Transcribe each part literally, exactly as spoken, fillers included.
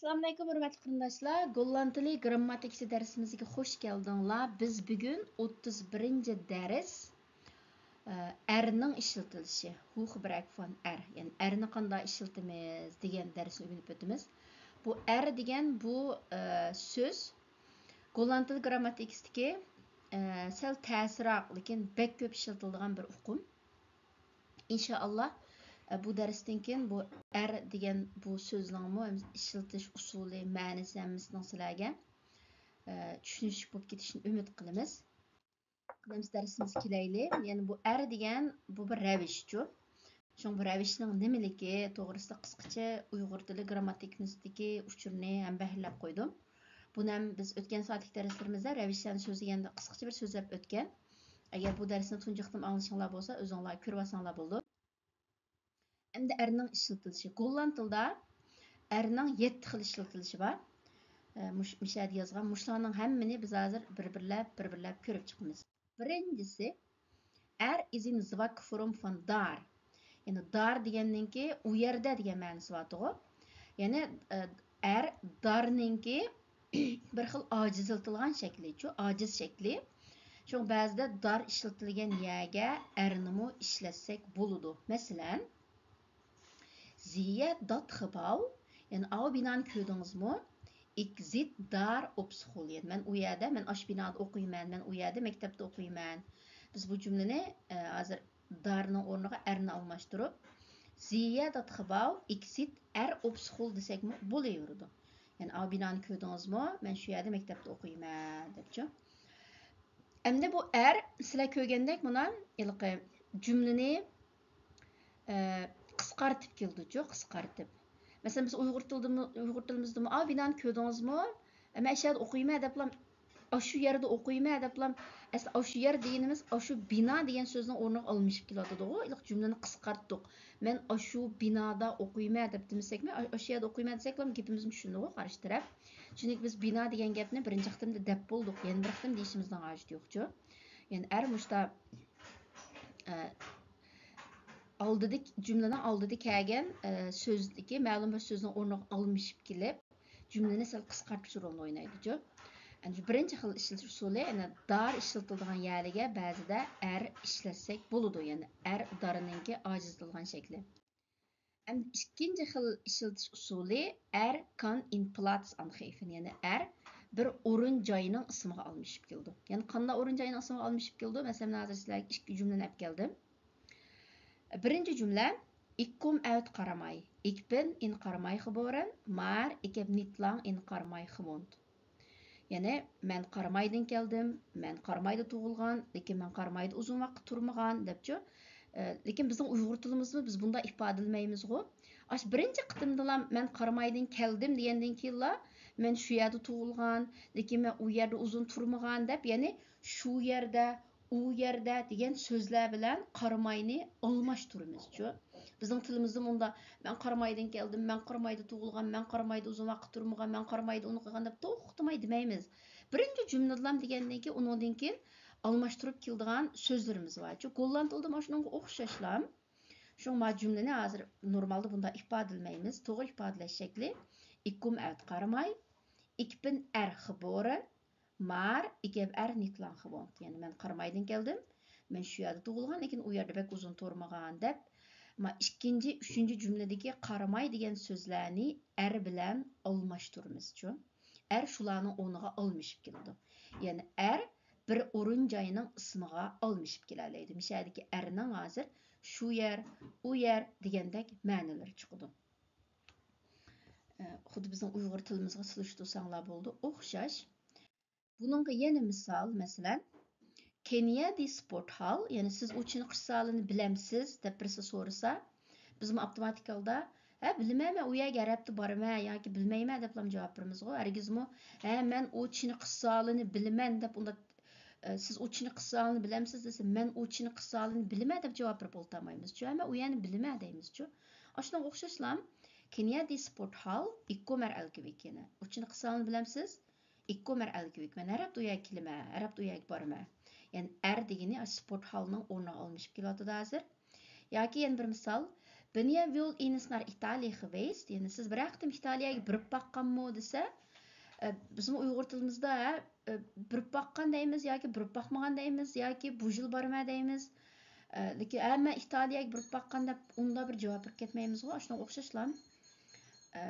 ئەسسالامۇئەلەيكۇم، ھۆرمەتلىك قېرىنداشلار. گوللاند تىلى گىرامماتىكىسى دەرسىمىزگە خۇش كەلدىڭلار. بىز بۈگۈن ئوتتۇز بىرىنچى دەرس، ئە، ئەرنىڭ ئىشلىتىلىشى، ھوخبراكفان ئەر، يەنى ئەرنى قانداق ئىشلىتىمىز دېگەن دەرسنى ئۆگىنىپ ئۆتىمىز. بۇ ئەر دېگەن بۇ، ئە، سۆز گوللاند تىلى گىرامماتىكىسىدىكى، ئە، سەل تەسىرراق، لېكىن بەك كۆپ ئىشلىتىلىدىغان بىر ئۇقۇم. ئىنشائاللا، ئە، بۇ دەرستىن كېيىن بۇ ئەر دېگەن بۇ سۆزنىڭمۇ ئىشلىتىش ئۇسۇلى، مەنىسى ھەممىسىنىڭ سىلەرگە، ئە، چۈشىنىشلىك بولۇپ كېتىشىنى ئۈمىد قىلىمىز. قېنى دەرسىمىزگە كېلەيلى. يەنى بۇ ئەر دېگەن بۇ بىر رەۋىشچۇ. شۇڭا بۇ رەۋىشنىڭ نېمىلىكى توغرىسىدا قىسقىچە ئۇيغۇر تىلى گىرامماتىكىمىزدىكى ئۇچۇرنى ھەم بەھرىلەپ قويدۇم. بۇنى ھەم بىز ئۆتكەن سائەتلىك دەرسلىرىمىزدە رەۋىشلەرنى سۆزلىگەندە قىسقىچە بىر سۆزلەپ ئۆتكەن. ئەگەر بۇ دەرسنى تۇنجى قېتىم ئاڭلىشىڭلار بولسا، ئۆزۈڭلار كۆرۈۋالساڭلار بولىدۇ. ئەمدى ئەرنىڭ ئىشلىتىلىشى. گوللاند تىلىدا ئەرنىڭ يەتتە خىل ئىشلىتىلىشى بار. ئە، مۇش-، مۇشۇ يەردە يازغان مۇشۇلارنىڭ ھەممىنى بىز ھازىر بىر-بىرلەپ، بىر-بىرلەپ كۆرۈپ چىقىمىز. بىرىنچىسى، ئەر ئىز ئىن زىۋاك فورم فان دار. يەنى دار دېگەننىڭكى ئۇ يەردە دېگەن مەنىسى بارتىغۇ. يەنى، ئە، ئەر دارنىڭكى بىر خىل ئاجىزلىتىلغان شەكلىچۇ، ئاجىز شەكلى. شۇڭا بەزىدە دار ئىشلىتىلگەن يەرگە ئەرنىمۇ ئىشلەتسەك بولىدۇ. مەسىلەن، زىيە دات خىباۋ، يەنى ئاۋۇ بىنانى كۆردىڭىزمۇ؟ ئىكزىت دار ئوپسخول. يەنى مەن ئۇ يەردە، مەن ئاشۇ بىنادا ئوقۇيمەن، مەن ئۇ يەردە مەكتەپتە ئوقۇيمەن. بىز بۇ جۈملىنى، ئە، ھازىر دارنىڭ ئورنىغا ئەرنى ئالماشتۇرۇپ، زىيە دات خىباۋ ئىكزىت ئەر ئوپسخول دېسەكمۇ بولۇۋېرىدۇ. يەنى ئاۋۇ بىنانى كۆردىڭىزمۇ؟ مەن شۇ يەردە مەكتەپتە ئوقۇيمەن، دەپچۇ. ئەمدى بۇ ئەر سىلەر كۆرگەندەك مانا ھېلىقى جۈملىنى، ئە، قىسقارتىپ كېلىدۇچۇ، قىسقارتىپ. مەسىلەن، بىز ئۇيغۇر تىلىدىمۇ، ئۇيغۇر تىلىمىزدىمۇ، «ئا، بىنانى كۆردىڭىزمۇ؟ مەن ئەشۇ يەردە ئوقۇيمەن» دەپلا، «ئاشۇ يەردە ئوقۇيمەن» دەپلا، ئەسلى «ئاشۇ يەر» دېگىنىمىز «ئاشۇ بىنا» دېگەن سۆزنىڭ ئورنىغا ئالمىشىپ كېلىۋاتىدىغۇ. ھېلىقى جۈملىنى قىسقارتتۇق. «مەن ئاشۇ بىنادا ئوقۇيمەن» دەپ دېمىسەكمۇ، «ئا-، ئاشۇ يەردە ئوقۇيمەن» دېسەكلا گېپىمىزنى چۈشىنىدىغۇ قارشى تەرەپ. چۈنكى بىز بىنا دېگەن گەپنى بىرىنچى قېتىمدا دەپ بولدۇق، يەنە بىر قېتىم دېيىشىمىزنىڭ ھاجىتى يوقچۇ. يەنى ئەر مۇشتا، ئە، ئالدىدىكى، جۈملىنىڭ ئالدىدا كەلگەن، ئە، سۆزدىكى مەلۇم بىر سۆزنىڭ ئورنىغا ئالمىشىپ كېلىپ، جۈملىنى سەل قىسقارتىش رولىنى ئوينايدۇچۇ. ئەنە شۇ بىرىنچى خىل ئىشلىتىش ئۇسۇلى، يەنى دار ئىشلىتىلىدىغان يەرلىگە بەزىدە ئەر ئىشلەتسەك بولىدۇ. يەنى ئەر دارنىڭكى ئاجىزلىتىلغان شەكلى. ئەمدى ئىككىنچى خىل ئىشلىتىش ئۇسۇلى، ئەر كان ئىن پلاتس ئانخېفىن، يەنى ئەر بىر ئورۇن جاينىڭ ئىسمىغا ئالمىشىپ كېلىدۇ. يەنى قانداق ئورۇن جاينىڭ ئىسمىغا ئالمىشىپ كېلىدۇ؟ مەسىلەن، مەن ھازىر سىلەرگە ئىككى جۈملىنى ئەپ كەلدىم. بىرىنچى جۈملە، ئىك كوم ئەۋت قاراماي، ئىك بىن ئىن قاراماي خىبورەن، مار ئىكەپ نىتلاڭ ئىن قاراماي خىمونت. يەنى، «مەن قارامايدىن كەلدىم، مەن قارامايدا تۇغۇلغان، لېكىن مەن قارامايدا ئۇزۇن ۋاقىت تۇرمىغان» دەپچۇ. ئە، لېكىن بىزنىڭ ئۇيغۇر تىلىمىزدا بىز بۇنداق ئىپادىلىمەيمىزغۇ. ئاشۇ بىرىنچى قېتىمدىلا «مەن قارامايدىن كەلدىم» دېگەندىن كېيىنلا «مەن شۇ يەردە تۇغۇلغان، لېكىن مەن ئۇ يەردە ئۇزۇن تۇرمىغان» دەپ، يەنى «شۇ يەردە»، «ئۇ يەردە» دېگەن سۆزلەر بىلەن قاراماينى ئالماشتۇرىمىزچۇ. بىزنىڭ تىلىمىزدا مۇندا «مەن قارامايدىن كەلدىم، مەن قارامايدا تۇغۇلغان، مەن قارامايدا ئۇزۇن ۋاقىت تۇرمىغان، مەن قارامايدا ئۇنى قىلغان» دەپ توختىماي دېمەيمىز. بىرىنچى جۈملىدىلا دېگەندىن كېيىن، ئۇنىڭدىن كېيىن ئالماشتۇرۇپ كېلىدىغان سۆزلىرىمىز بارچۇ. گوللاند تىلىدا مانا شۇنىڭغا ئوخشاشلا. شۇڭا ما جۈملىنى ھازىر نورمالدا بۇنداق ئىپادىلىمەيمىز. توغرا ئىپادىلەش شەكلى: «ئىك كوم ئەۋت قاراماي، ئىك بىن ئەر خىبورەن، مار ئىكەپ ئەر نىتلاڭ خىبونت.» يەنى «مەن قارامايدىن كەلدىم، مەن شۇ يەردە تۇغۇلغان، لېكىن ئۇ يەردە بەك ئۇزۇن تۇرمىغان» دەپ، ما ئىككىنچى، ئۈچىنچى جۈملىدىكى قاراماي دېگەن سۆزلەرنى ئەر بىلەن ئالماشتۇرىمىزچۇ. ئەر شۇلارنىڭ ئورنىغا ئالمىشىپ كېلىدۇ. يەنى ئەر بىر ئورۇن جاينىڭ ئىسمىغا ئالمىشىپ كېلەلەيدۇ. مىشەدىكى ئەرنىڭ ھازىر شۇ يەر، ئۇ يەر دېگەندەك مەنىلىرى چىقىدۇ. ئە، خۇددى بىزنىڭ ئۇيغۇر تىلىمىزغا سېلىشتۇرساڭلار بولىدۇ، ئوخشاش. بۇنىڭغا يەنە مىسال، مەسىلەن، «كېنىيە دى سپورت ھال»، يەنى «سىز ئۇ چېنىقىش زالىنى بىلەمسىز؟» دەپ بىرسى سورىسا، بىزمۇ ئاپتوماتىك ھالدا، «ھە، بىلىمەن، مەن ئۇ يەرگە ھەر ھەپتە بارىمەن ياكى بىلمەيمەن» دەپلا جاۋاب بېرىمىزغۇ. ھەرگىزمۇ «ھە، مەن ئۇ چېنىقىش زالىنى بىلىمەن» دەپ ئۇنداق، ئە، «سىز ئۇ چېنىقىش زالىنى بىلەمسىز؟» دېسە، «مەن ئۇ چېنىقىش زالىنى بىلىمەن» دەپ جاۋاب بېرىپ ئولتۇرمايمىزچۇ. «ھە، مەن ئۇ يەرنى بىلىمەن» دەيمىزچۇ. ئاشۇنىڭغا ئوخشاشلا، «كېنىيە دى سپورت ھال، ئىككو مەر ئەلكىۋىك»، يەنى «ئۇ چېنىقىش زالىنى بىلەمسىز؟» ئىككو مەر ئەلكىۋىك. مەن ھەر ھەپتە ئۇ يەرگە كېلىمەن، ھەر ھەپتە ئۇ يەرگە بارىمەن. يەنى ئەر دېگىنى ئاشۇ سپورت ھالنىڭ ئورنىغا ئالمىشىپ كېلىۋاتىدۇ ھازىر. ياكى يەنە بىر مىسال، Bin ihr wohl eines nach Italien gereist؟ يەنى سىز بىرەر قېتىم ئىتالىيەگە بېرىپ باققانمۇ دېسە، ئە، بىزمۇ ئۇيغۇر تىلىمىزدا، ئە، بېرىپ باققان دەيمىز ياكى بېرىپ باقمىغان دەيمىز ياكى بۇ يىل بارىمەن دەيمىز. ئە، لېكىن، ئە، مەن ئىتالىيەگە بېرىپ باققان دەپ ئۇنداق بىر جاۋاب بېرىپ كەتمەيمىزغۇ، ئاشۇنىڭغا ئوخشاشلا. ئە،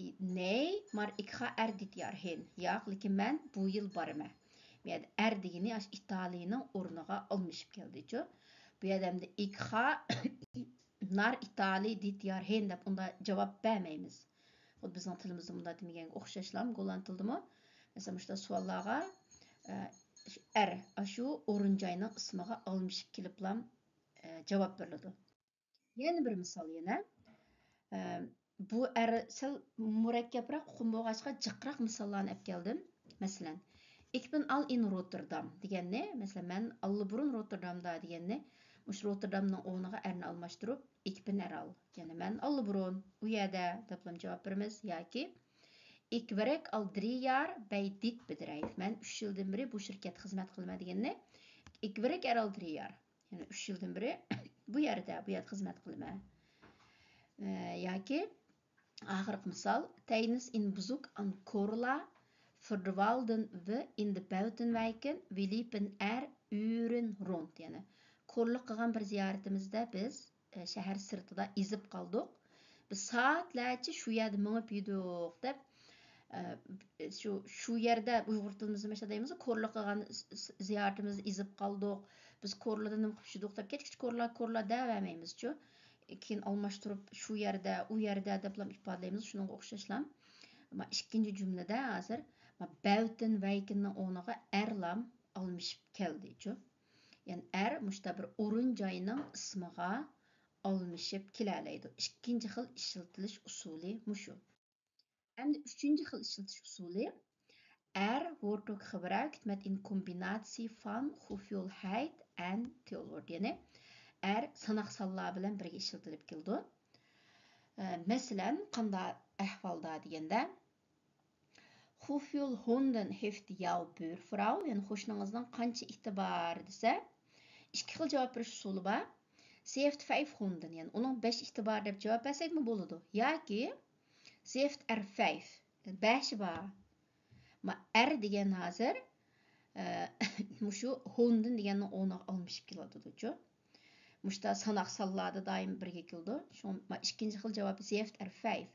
ئى-، نەي، مار ئىكخا ئەر دىت يار ھېن. ياق، لېكىن مەن بۇ يىل بارىمەن. بۇ يەردە ئەر دېگىنى ئاشۇ ئىتالىيىنىڭ ئورنىغا ئالمىشىپ كەلدىچۇ. بۇ يەردە ئەمدى ئىكخا نار ئىتالىي دىت يار ھېن دەپ ئۇنداق جاۋاب بەرمەيمىز. خۇددى بىزنىڭ تىلىمىزدا مۇنداق دېمىگەنگە ئوخشاشلا، گوللاند تىلىدىمۇ، مەسىلەن، مۇشۇنداق سوئاللارغا، ئە، ئەر، ئاشۇ ئورۇن جاينىڭ ئىسمىغا ئالمىشىپ كېلىپلا، ئە، جاۋاب بېرىلىدۇ. يەنە بىر مىسال يەنە. ئە، بۇ ئەر سەل مۇرەككەپرەك ئۇقۇم بولغاچقا، جىقراق مىساللارنى ئەپ كەلدىم. مەسىلەن، «Ich bin al in Rotterdam» دېگەننى، مەسىلەن، «مەن ئاللىبۇرۇن روتتېردامدا» دېگەننى، مۇشۇ روتتېردامنىڭ ئورنىغا ئەرنى ئالماشتۇرۇپ، «Ich bin er al»، يەنى «مەن ئاللىبۇرۇن ئۇ يەردە» دەپلا جاۋاب بېرىمىز. ياكى «Ich werk al drie jaar bij dit bedrijf»، مەن ئۈچ يىلدىن بېرى بۇ شىركەتتە خىزمەت قىلىمەن دېگەننى، «Ich werk er al drie jaar»، يەنى ئۈچ يىلدىن بېرى بۇ يەردە، بۇ يەردە خىزمەت قىلىمەن. ئە، ياكى ئاخىرقى مىسال، «Tijdens een bezoek aan Korla verdwaalden we in de buitenwijken, we liepen er uren rond». يەنى، كورلىغا قىلغان بىر زىيارىتىمىزدە بىز، ئە، شەھەر سىرتىدا ئېزىپ قالدۇق. بىز سائەتلەرچە شۇ يەردە مېڭىپ يۈردۇق دەپ، ئە، شۇ، شۇ يەردە ئۇيغۇر تىلىمىزدا مەشۇ دەيمىز، كورلىغا قىلغان س-، س-، زىيارىتىمىزدە ئېزىپ قالدۇق. بىز كورلىدا نېمە قىلىپ يۈردۇق دەپ كەچكىچە كورلا، كورلا دەۋەرمەيمىزچۇ. كېيىن ئالماشتۇرۇپ شۇ يەردە، ئۇ يەردە دەپلا ئىپادىلەيمىز، شۇنىڭغا ئوخشاشلا. ئەمما ئىككىنچى جۈملىدە ھازىر بەۋتىن ۋەيكىننىڭ ئورنىغا ئەرلام ئالمىشىپ كەلدىچۇ. يەنى ئەر مۇشتا بىر ئورۇن جاينىڭ ئىسمىغا ئالمىشىپ كېلەلەيدۇ. ئىككىنچى خىل ئىشلىتىلىش ئۇسۇلى مۇشۇ. ئەمدى ئۈچىنچى خىل ئىشلىتىش ئۇسۇلى، ئەر ۋورتوك خىبرەك مەت ئىن كومبىناتسىي فان خوفيول ھەيت ئەن تيولورد. يەنى ئەر ساناق سانلار بىلەن بىرگە ئىشلىتىلىپ كېلىدۇ. ئە، مەسىلەن، قانداق ئەھۋالدا دېگەندە، خوفيول ھوندىن ھېفت ياۋ بۈر فراۋ، يەنى قوشنىڭىزنىڭ قانچە ئىتى بار دېسە، ئىككى خىل جاۋاب بېرىش ئۇسۇلى بار. سېفت فەيف ھوندىن، يەنى ئۇنىڭ بەش ئىتى بار دەپ جاۋاب بەرسەكمۇ بولىدۇ. ياكى سېفت ئەر فەيف، بەشى بار. ما ئەر دېگەن ھازىر، ئە، مۇشۇ ھوندىن دېگەننىڭ ئورنىغا ئالمىشىپ كېلىۋاتىدۇچۇ. مۇشتا ساناق سانلاردا دائىم بىرگە كېلىدۇ. شۇڭا ما ئىككىنچى خىل جاۋاب سېفت ئەر فەيف.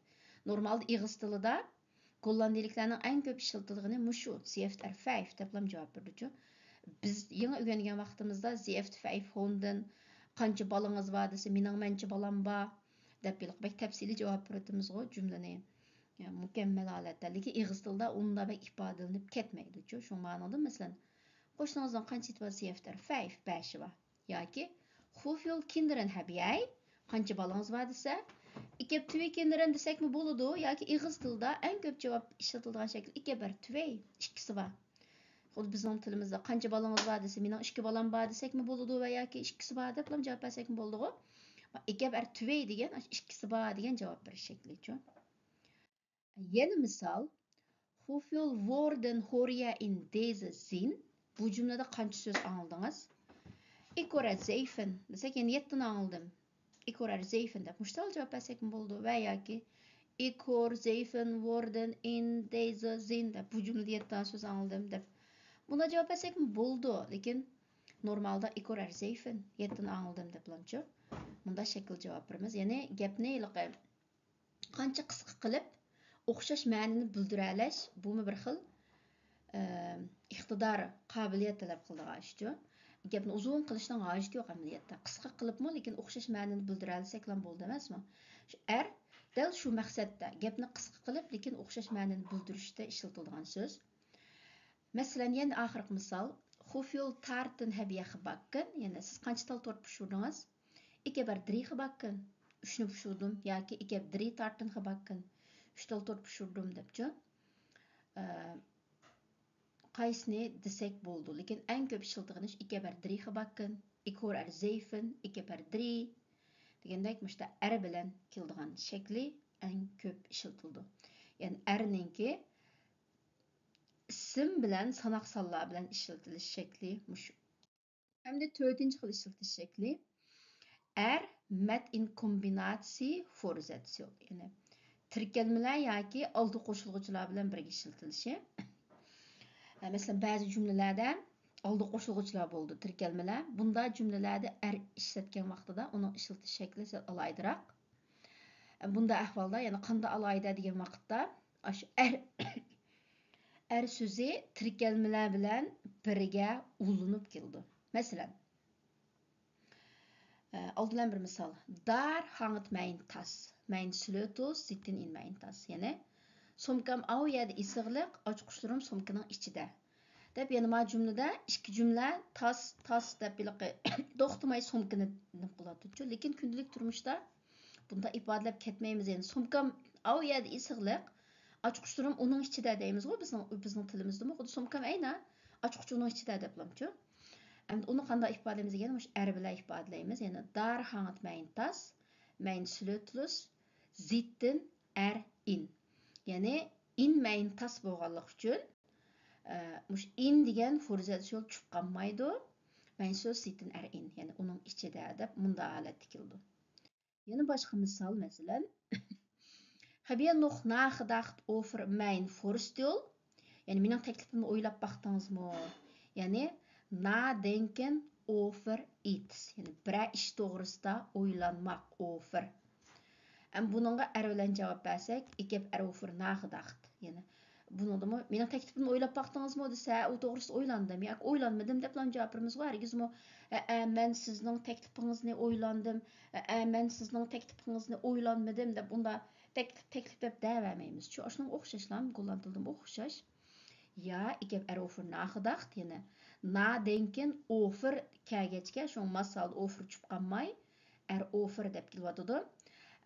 نورمالدا ئېغىز تىلىدا گوللاندىيىلىكلەرنىڭ ئەڭ كۆپ ئىشلىتىدىغىنى مۇشۇ، سېفت ئەر فەيف دەپلا جاۋاب بېرىدۇچۇ. بىز يېڭى ئۆگەنگەن ۋاقتىمىزدا سېفت فەيف ھوندىن قانچە بالىڭىز بار دېسە، مېنىڭ مەنچە بالام بار دەپ ھېلىقى بەك تەپسىلىي جاۋاب بېرىۋاتىمىزغۇ جۈملىنى. يا، مۇكەممەل ھالەتتە. لېكىن ئېغىز تىلدا ئۇنداق بەك ئىپادىلىنىپ كەتمەيدۇچۇ. شۇڭا مانىڭدا مەسىلەن، قوشنىڭىزنىڭ قانچە ئىتى بار؟ سېفت ئەر فەيف، بەشى بار. ياكى خوفيول كىندىرەن ھەبىيەي، قانچە بالىڭىز بار دېسە، ئىكەپ تۈۋى كىندىرەن دېسەكمۇ بولىدۇ. ياكى ئېغىز تىلدا ئەڭ كۆپ جاۋاب ئىشلىتىلىدىغان شەكىل ئىكەپ ئەر تۈۋەي، ئىككىسى بار. خۇددى بىزنىڭ تىلىمىزدا قانچە بالىڭىز بار دېسە، مېنىڭ ئىككى بالام بار دېسەكمۇ بولىدۇ ۋە ياكى ئىككىسى بار دەپلا جاۋاب بەرسەكمۇ بولىدىغۇ. ئىكەپ ئەر تۈۋەي دېگەن ئىككىسى بار دېگەن جاۋاب بېرىش شەكلىچۇ. يەنە مىسال، خوفيول ۋوردىن ھورىيە ئىن دېزە زىن. بۇ جۈملىدە قانچە سۆز ئاڭلىدىڭىز؟ ئىكورە زەيفىن دېسەك، يەنە يەتتىنى ئاڭلىدىم. ئىكورە زەيفىن دەپ مۇشتال جاۋاب بەرسەكمۇ بولىدۇ ۋە ياكى ئىكور زەيفىن ۋوردىن ئىن دېزە زىن دەپ، بۇ جۈملىدە يەتتە سۆز ئاڭلىدىم دەپ بۇنداق جاۋاب بەرسەكمۇ بولىدۇ. لېكىن نورمالدا ئىكور ئەر زەيفىن، يەتتىنى ئاڭلىدىم دەپلامچۇ. مۇنداق شەكىل جاۋاب بېرىمىز. يەنى گەپنى ھېلىقى قانچە قىسقا قىلىپ، ئوخشاش مەنىنى بىلدۈرەلەش، بۇمۇ بىر خىل، ئە، ئىقتىدار، قابىلىيەت تەلەپ قىلىدىغان ئىشچۇ. گەپنى ئۇزۇن قىلىشنىڭ ھاجىتى يوق ئەمەلىيەتتە. قىسقا قىلىپمۇ، لېكىن ئوخشاش مەنىنى بىلدۈرەلىسەكلا بولىدۇ ئەمەسمۇ؟ شۇ ئەر دەل شۇ مەقسەتتە گەپنى قىسقا قىلىپ، لېكىن ئوخشاش مەنىنى بىلدۈرۈشتە ئىشلىتىلىدىغان سۆز. مەسىلەن، يەنە ئاخىرقى مىسال، خوفيول تارتىن ھەبىيە خىباككىن، يەنى سىز قانچە تال تورت پىشۇردىڭىز؟ ئىكەبەر درى خىباككىن، ئۈچنى پىشۇردۇم ياكى ئىكەب درى تارتىن خىباككىن، ئۈچ تال تورت پىشۇردۇم دەپچۇ. ئە، قايسىنى دېسەك بولىدۇ، لېكىن ئەڭ كۆپ ئىشلىتىدىغىنى ئىكەبەر درى خىباككىن، ئىكور ئەر زەيفىن، ئىكەبەر درى دېگەندەك مۇشتا ئەر بىلەن كېلىدىغان شەكلى ئەڭ كۆپ ئىشلىتىلىدۇ. يەنى ئەرنىڭكى ئىسىم بىلەن ساناق سانلار بىلەن ئىشلىتىلىش شەكلى مۇشۇ. ئەمدى تۆتىنچى خىل ئىشلىتىش شەكلى. ئەر Med en kombinationsfortsættelse، يەنى تىركەلمىلەر ياكى ئالدى قوشۇلغۇچىلار بىلەن بىرگە ئىشلىتىلىشى. مەسىلەن، بەزى جۈملىلەردە ئالدى قوشۇلغۇچىلار بولىدۇ، تىركەلمىلەر. بۇنداق جۈملىلەردە ئەر ئىشلەتكەن ۋاقتىدا ئۇنىڭ ئىشلىتىش شەكلى سەل ئالاھىدىراق. بۇنداق ئەھۋالدا، يەنى قانداق ئالاھىدە دېگەن ۋاقىتتا، ئاشۇ ئەر، ئەر سۆزى تىركەلمىلەر بىلەن بىرگە ئۇلىنىپ كېلىدۇ. مەسىلەن، ئالدى بىلەن بىر مىسال. Daar hangt mijn tas. Mijn sleutels zitten in mijn tas. يەنى، سومكام ئاۋۇ يەردە ئېسىقلىق، ئاچقۇچلىرىم سومكىنىڭ ئىچىدە. دەپ يەنە ما جۈملىدە ئىككى جۈملە تاس، تاس دەپ ھېلىقى توختىماي سومكىنى نېمە قىلىۋاتىدۇ. لېكىن كۈندىلىك تۇرمۇشتا بۇنداق ئىپادىلەپ كەتمەيمىز. يەنى سومكام ئاۋۇ يەردە ئېسىقلىق، ئاچقۇچلىرىم ئۇنىڭ ئىچىدە دەيمىزغۇ بىزنىڭ، بىزنىڭ تىلىمىزدىمۇ. خۇددى سومكام ئەينە ئاچقۇچ ئۇنىڭ ئىچىدە دەپلامچۇ. ئەمدى ئۇنى قانداق ئىپادىلەيمىز دېگەندە، مۇشۇ ئەر بىلەن ئىپادىلەيمىز. يەنى Daar hangt mijn tas, mijn sleutels zitten er in. يەنى in mijn tas بولغانلىقى ئۈچۈن، ئە، مۇشۇ in دېگەن فورزەتسىيول چۈشۈپ قالمايدۇ. Mijn sleutels zitten er in، يەنى ئۇنىڭ ئىچىدە دەپ مۇنداق ھالەتتە كېلىدۇ. يەنە باشقا مىسال، مەسىلەن، Heb je nog nagedacht over mijn voorstel? يەنى مېنىڭ تەكلىپىمنى ئويلاپ باقتىڭىزمۇ؟ يەنى nadenken over iets، يەنى بىرەر ئىش توغرىسىدا ئويلانماق، over. ئەمما بۇنىڭغا ئەر بىلەن جاۋاب بەرسەك، ik heb erover nagedacht. يەنى بۇنىڭدىمۇ مېنىڭ تەكلىپىمنى ئويلاپ باقتىڭىزمۇ دېسە، ئۇ توغرىسىدا ئويلاندىم ياكى ئويلانمىدىم دەپلا جاۋاب بېرىمىزغۇ. ھەرگىزمۇ ھەئە، مەن سىزنىڭ تەكلىپىڭىزنى ئويلاندىم، ھەئە، مەن سىزنىڭ تەكلىپىڭىزنى ئويلانمىدىم دەپ ئۇنداق تەكلىپ، تەكلىپ دەپ دەۋەرمەيمىز. شۇ ئاشۇنىڭغا ئوخشاشلا، گوللاند تىلىدىمۇ ئوخشاش. Ja, ik heb erover nagedacht. يەنى nadenken over كەلگەچكە، شۇڭا ماس ھالدا over چۈشۈپ قالماي، ئەر ئوفېر دەپ كېلىۋاتىدۇ.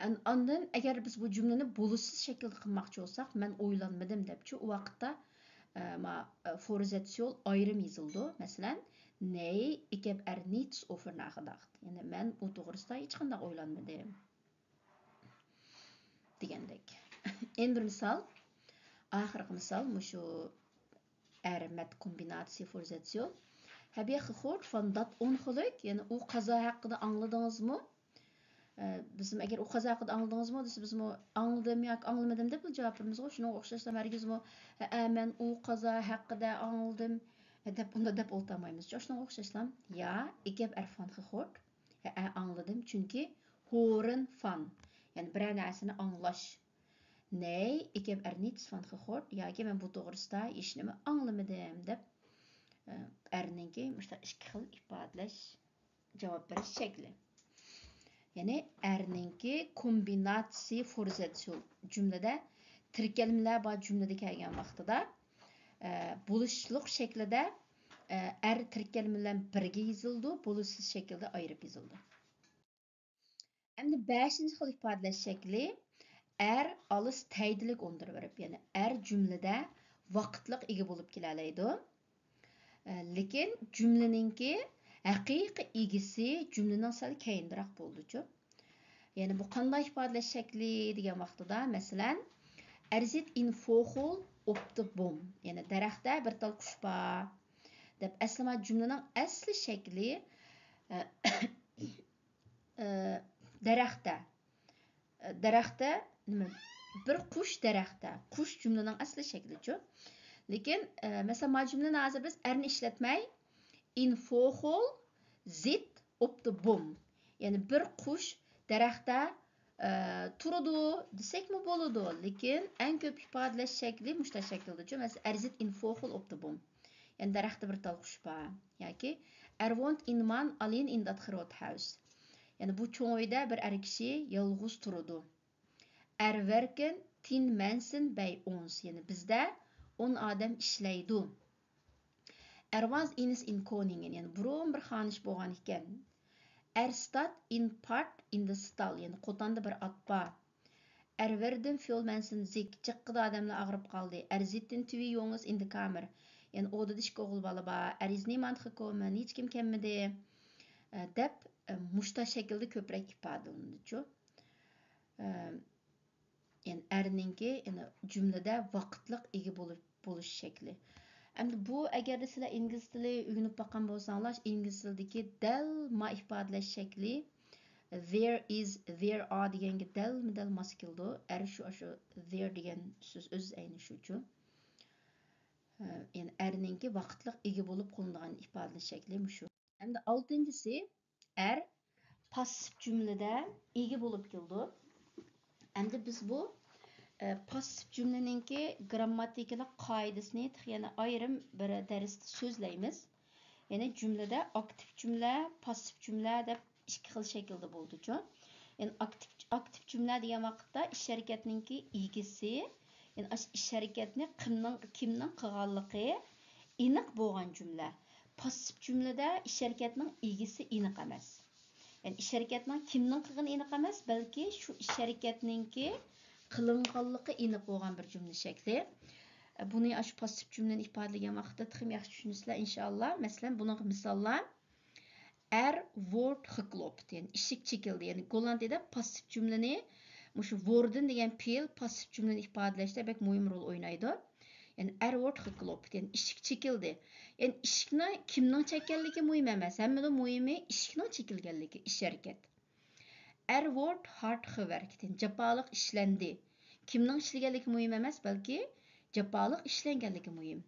ئان-، ئاندىن ئەگەر بىز بۇ جۈملىنى بولۇشسىز شەكىلدە قىلماقچى بولساق، مەن ئويلانمىدىم دەپچۇ، ئۇ ۋاقىتتا، ئە، ما-، ئە، فورزاتسىيول ئايرىم يېزىلىدۇ. مەسىلەن، Nee, ik heb er niets over nagedacht. يەنى مەن ئۇ توغرىسىدا ھېچقانداق ئويلانمىدىم. دېگەندەك. يەنە بىر مىسال. ئاخىرقى مىسال مۇشۇ ئەر مەت كومبىناتسىيە فورزاتسىيون. Heb je gehoord van dat ongeluk؟ يەنى ئۇ قازا ھەققىدە ئاڭلىدىڭىزمۇ؟ ئە، بىزمۇ ئەگەر ئۇ قازا ھەققىدە ئاڭلىدىڭىزمۇ دېسە، بىزمۇ ئاڭلىدىم ياكى ئاڭلىمىدىم دەپلا جاۋاب بېرىمىزغۇ. شۇنىڭغا ئوخشاشلا ھەرگىزمۇ، ھەئە، مەن ئۇ قازا ھەققىدە ئاڭلىدىم، ئە، دەپ ئۇنداق دەپ ئولتۇرمايمىز. شۇنىڭغا ئوخشاشلا، ja, ik heb ervan gehoord. ھەئە، ئاڭلىدىم، چۈنكى horen van، يەنى بىرەر نەرسىنى ئاڭلاش. Nee, ik heb er niets van gehoord. ياكى مەن بۇ توغرىسىدا ھېچنېمە ئاڭلىمىدىم دەپ، ئە، ئەرنىڭكى مۇشۇنداق ئىككى خىل ئىپادىلەش، جاۋاب بېرىش شەكلى. يەنى ئەرنىڭكى كومبىناتسىيە فورزاتسىيون جۈملىدە تىركەلمىلەر بار جۈملىدە كەلگەن ۋاقتىدا، ئە، بولۇشلۇق شەكلىدە، ئە، ئەر تىركەلمە بىلەن بىرگە يېزىلىدۇ، بولۇشسىز شەكىلدە ئايرىپ يېزىلىدۇ. ئەمدى بەشىنچى خىل ئىپادىلەش شەكلى، ئەر ئالىس تەيدىلىك ئوندۇرۇۋېرىپ، يەنى ئەر جۈملىدە ۋاقىتلىق ئىگە بولۇپ كېلەلەيدۇ. ئە، لېكىن جۈملىنىڭكى ھەقىقىي ئىگىسى جۈملىنىڭ سەل كەينىدىراق بولىدۇچۇ. يەنى بۇ قانداق ئىپادىلەش شەكلى دېگەن ۋاقتىدا، مەسىلەن، Er zit een vogel op de boom، يەنى دەرەختە بىر تال قۇش بار دەپ. ئەسلى ما جۈملىنىڭ ئەسلى شەكلى، ئە، ئە، دەرەختە. ئە، دەرەختە نېمە؟ بىر قۇش دەرەختە. قۇش جۈملىنىڭ ئەسلى شەكلىچۇ. لېكىن، ئە، مەسىلەن، ما جۈملىنى ھازىر بىز ئەرنى ئىشلەتمەي، een vogel zit op de boom. يەنى بىر قۇش دەرەختە، ئە، تۇرىدۇ دېسەكمۇ بولىدۇ. لېكىن ئەڭ كۆپ ئىپادىلەش شەكلى مۇشۇنداق شەكىلدىچۇ. مەسىلەن، Er zit een vogel op de boom. يەنى دەرەختە بىر تال قۇش بار. ياكى Er woont een man alleen in dat grote huis. يەنى بۇ چوڭ ئۆيدە بىر ئەر كىشى يالغۇز تۇرىدۇ. Er werken tien mensen bij ons. يەنى بىزدە ئون ئادەم ئىشلەيدۇ. Er was eens een koningin. يەنى بۇرۇن بىر خانىش بولغان ئىكەن. Er staat een paard in de stal. يەنى قوتاندا بىر ئات بار. Er werden veel mensen ziek. جىققىدە ئادەملەر ئاغرىپ قالدى. Er zitten twee jongens in de kamer. يەنى ئودىدا ئىككى ئوغۇل بالا بار. Er is niemand gekomen. ھېچكىم كەلمىدى. ئە، دەپ، ئە، مۇشۇنداق شەكىلدە كۆپرەك ئىپادىلىنىدۇچۇ. ئە، يەنى ئەرنىڭكى، يەنى جۈملىدە ۋاقىتلىق ئىگە بولۇپ، بولۇش شەكلى. ئەمدى بۇ، ئەگەردە سىلەر ئىنگلىز تىلى ئۆگىنىپ باققان بولساڭلار، ئىنگلىز تىلىدىكى دەل ما ئىپادىلەش شەكلى، there is، there are دېگەنگە دەلمۇدەل ماس كېلىدۇ. ئەر شۇ، شۇ there دېگەن سۆز ئۆزى ئەينى شۇچۇ. يەنى ئەرنىڭكى ۋاقىتلىق ئىگە بولۇپ قوللىنىدىغان ئىپادىلەش شەكلى مۇشۇ. ئەمدى ئالتىنچىسى، ئەر پاسسىپ جۈملىدە ئىگە بولۇپ كېلىدۇ. ئەمدى بىز بۇ، ئە، پاسسىپ جۈملىنىڭكى گىرامماتىكىلىق قائىدىسىنى تېخى يەنە ئايرىم بىر دەرستە سۆزلەيمىز. يەنى جۈملىدە ئاكتىپ جۈملە، پاسسىپ جۈملە دەپ ئىككى خىل شەكىلدە بولىدۇچۇ. يەنى ئاكتىپ، ئاكتىپ جۈملە دېگەن ۋاقىتتا ئىش ھەرىكەتنىڭكى ئىگىسى، يەنى ئاش-، ئىش ھەرىكەتنى كىمنىڭ، كىمنىڭ قىلغانلىقى ئېنىق بولغان جۈملە. پاسسىپ جۈملىدە ئىش ھەرىكەتنىڭ ئىگىسى ئېنىق ئەمەس. يەنى ئىش ھەرىكەتنىڭ كىمنىڭ قىلغىنى ئېنىق ئەمەس، بەلكى شۇ ئىش ھەرىكەتنىڭكى قىلىنغانلىقى ئېنىق بولغان بىر جۈملە شەكلى. بۇنى ئاشۇ پاسسىپ جۈملىنى ئىپادىلىگەن ۋاقىتتا تېخىمۇ ياخشى چۈشىنىسىلەر، ئىنشائاللا. مەسىلەن، بۇنىڭغا مىساللار: ئەر ۋورد خىكلوپت، يەنى ئىشىك چېكىلدى. يەنى گوللاندىيەدە پاسسىپ جۈملىنى، مۇشۇ ۋوردېن دېگەن پېئىل پاسسىپ جۈملىنى ئىپادىلەشتە بەك مۇھىم رول ئوينايدۇ. يەنى ئەر ۋورد خىكلوپت، يەنى ئىشىك چېكىلدى. يەنى ئىشىكنى كىمنىڭ چەككەنلىكى مۇھىم ئەمەس، ھەممىدىن مۇھىمى ئىشىكنىڭ چېكىلگەنلىكى، ئىش ھەرىكەت. ئەر ۋورد ھارد خىۋەركت، يەنى جاپالىق ئىشلەندى. كىمنىڭ ئىشلىگەنلىكى مۇھىم ئەمەس، بەلكى جاپالىق ئىشلەنگەنلىكى مۇھىم.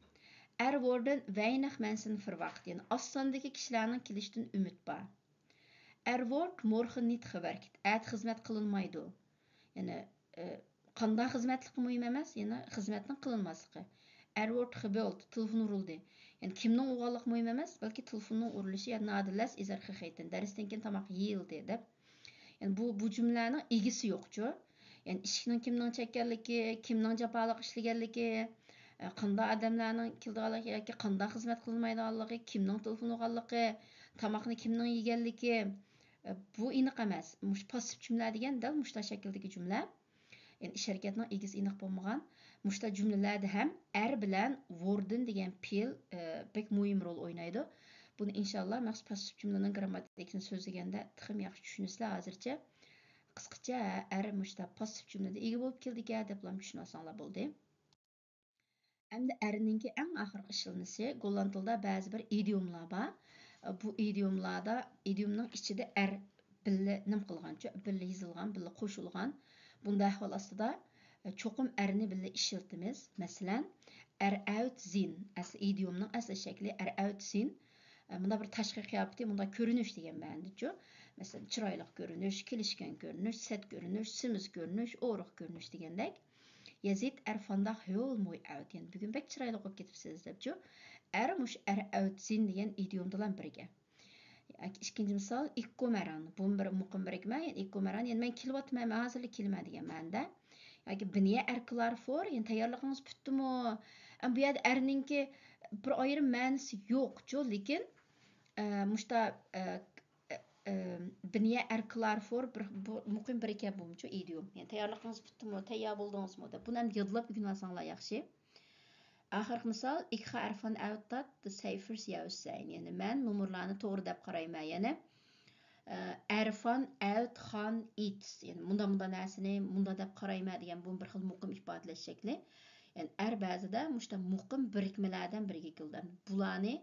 ئەر ۋوردېن ۋەينىخ مەنسىن فىرۋاخت، يەنى ئاز ساندىكى كىشىلەرنىڭ كېلىشىدىن ئۈمىد بار. ئەر ۋورد مورخېن نىت خىۋەركت، ئەتە خىزمەت قىلىنمايدۇ. يەنى، ئى، قانداق خىزمەتلىكى مۇھىم ئەمەس، يەنى خىزمەتنىڭ قىلىنماسلىقى. ئەر ۋورد خىبېلت، تېلېفون ئۇرۇلدى. يەنى كىمنىڭ ئۇرغانلىقى مۇھىم ئەمەس، بەلكى تېلېفوننىڭ ئۇرۇلۇشى، يەنى نادىلەس ئىزەر خېخەيتىن، دەرستىن كېيىن تاماق يېيىلدى دەپ. يەنى بۇ، بۇ جۈملىنىڭ ئىگىسى يوقچۇ. يەنى ئىشىكنىڭ كىمنىڭ چەككەنلىكى، كىمنىڭ جاپالىق ئىشلىگەنلىكى، ئە، قانداق ئادەملەرنىڭ كېلىدىغانلىقى ياكى قانداق خىزمەت قىلمايدىغانلىقى، كىمنىڭ تېلېفون ئۇرغانلىقى، تاماقنى كىمنىڭ يېگەنلىكى، ئە، بۇ ئېنىق ئەمەس. مۇشۇ پاسسىپ جۈملە دېگەن دەل مۇشۇنداق شەكىلدىكى جۈملە. يەنى ئىش ھەرىكەتنىڭ ئىگىسى ئېنىق بولمىغان. مۇشۇنداق جۈملىلەردە ھەم ئەر بىلەن ۋوردېن دېگەن پېئىل، ئە، بەك مۇھىم رول ئوينايدۇ. بۇنى ئىنشاللا مەخسۇس پاسسىپ جۈملىنىڭ گىرامماتىكىسىنى سۆزلىگەندە تېخىمۇ ياخشى چۈشىنىسىلەر. ھازىرچە قىسقىچە، ھە، ئەر مۇشۇنداق پاسسىپ جۈملىدە ئىگە بولۇپ كېلىدىكەن دەپلا چۈشىنىۋالساڭلار بولدى. ئەمدى ئەرنىڭكى ئەڭ ئاخىرقى ئىشلىنىشى، گوللاند تىلىدا بەزى بىر ئىدىيوملار بار. بۇ ئىدىيوملاردا، ئىدىيومنىڭ ئىچىدە ئەر بىللە نېمە قىلغانچۇ، بىللە يېزىلغان، بىللە قوشۇلغان. بۇنداق ئەھۋال ئاستىدا، ئە، چوقۇم ئەرنى بىللە ئىشلىتىمىز. مەسىلەن، ئەر ئەۋت زىن، ئەسلى ئىدىيومنىڭ ئەسلى شەكلى ئەر ئەۋت زىن. ئە، مۇنداق بىر تاشقى قىياپىتى، مۇنداق كۆرۈنۈش دېگەن مەنىدىچۇ. مەسىلەن، چىرايلىق كۆرۈنۈش، كېلىشكەن كۆرۈنۈش، سەت كۆرۈنۈش، سېمىز كۆرۈنۈش، ئورۇق كۆرۈنۈش دېگەندەك. يە سىت ئەر فانداخ ھۆل موي ئەۋت، يەنى بۈگۈن بەك چىرايلىق بولۇپ كېتىپسىز دەپچۇ. ئەر مۇش ئەر ئەۋت زىن دېگەن ئىدىيوم بىلەن بىرگە. ئىككىنچى مىسال، ئىككومەران. بۇمۇ بىر مۇقىم بىرىكمە، يەنى ئىككومەران، يەنى مەن كېلىۋاتىمەن، مەن ھازىرلا كېلىمەن دېگەن مەنىدە. ياكى بىنىيە ئەر كلار فور، يەنى تەييارلىقىڭىز پۈتتىمۇ؟ ئەم، بۇ يەردە ئەرنىڭكى بىر ئايرىم مەنىسى يوقچۇ، لېكىن، ئە، مۇشتا، ئە، ئە، ئە، بىنىيە ئەر كلار فور بىر، بۇ مۇقىم بىرىكمە بولمىچۇ ئىدىيوم. يەنى تەييارلىقىڭىز پۈتتىمۇ، تەييار بولدىڭىزمۇ دەپ. بۇنى ئەمدى يادلاپ ئۆگىنىۋالساڭلار ياخشى. ئاخىرقى مىسال، ئىك خا ئەرفان ئەۋتات سەيفىرس يەۋسەين. يەنى مەن نومۇرلارنى توغرا دەپ قارايمەن. يەنى، ئە، ئەرفان ئەۋت خان ئىتس. يەنى مۇندا، مۇندا نەرسىنى مۇندا دەپ قارايمەن دېگەن بۇ بىر خىل مۇقىم ئىپادىلەش شەكلى. يەنى ئەر بەزىدە مۇشتا مۇقىم بىرىكمىلەردىن بىرىگە كېلىدۇ. بۇلارنى،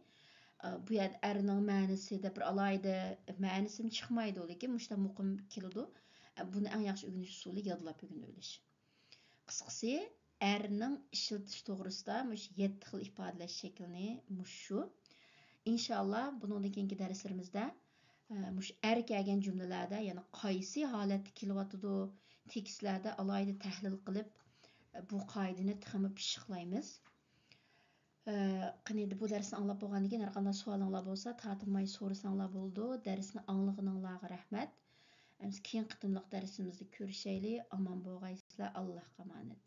ئە، بۇ يەردە ئەرنىڭ مەنىسى دەپ بىر ئالاھىدە مەنىسىمۇ چىقمايدۇ، لېكىن مۇشتا مۇقىم كېلىدۇ. ئە، بۇنى ئەڭ ياخشى ئۆگىنىش ئۇسۇلى يادلاپ ئۆگىنىۋېلىش. قىسقىسى، ئەرنىڭ ئىشلىتىش توغرىسىدا مۇشۇ يەتتە خىل ئىپادىلەش شەكلىنى مۇشۇ. ئىنشاللا بۇنىڭدىن كېيىنكى دەرسلىرىمىزدە، ئە، مۇشۇ ئەر كەلگەن جۈملىلەردە يەنە قايسى ھالەتتە كېلىۋاتىدۇ، تېكىستلەردە ئالاھىدە تەھلىل قىلىپ، ئە، بۇ قائىدىنى تېخىمۇ پىششىقلايمىز. ئە، قېنى، بۇ دەرسنى ئاڭلاپ بولغاندىن كېيىن ھەر قانداق سوئالىڭلار بولسا، تارتىنماي سورىساڭلار بولىدۇ. دەرسنى ئاڭلىغىنىڭلارغا رەھمەت. ئەمىسە كېيىنكى قېتىملىق دەرسىمىزدە كۆرۈشەيلى. ئامان بولغايسىلەر. ئاللاھقا ئامانەت.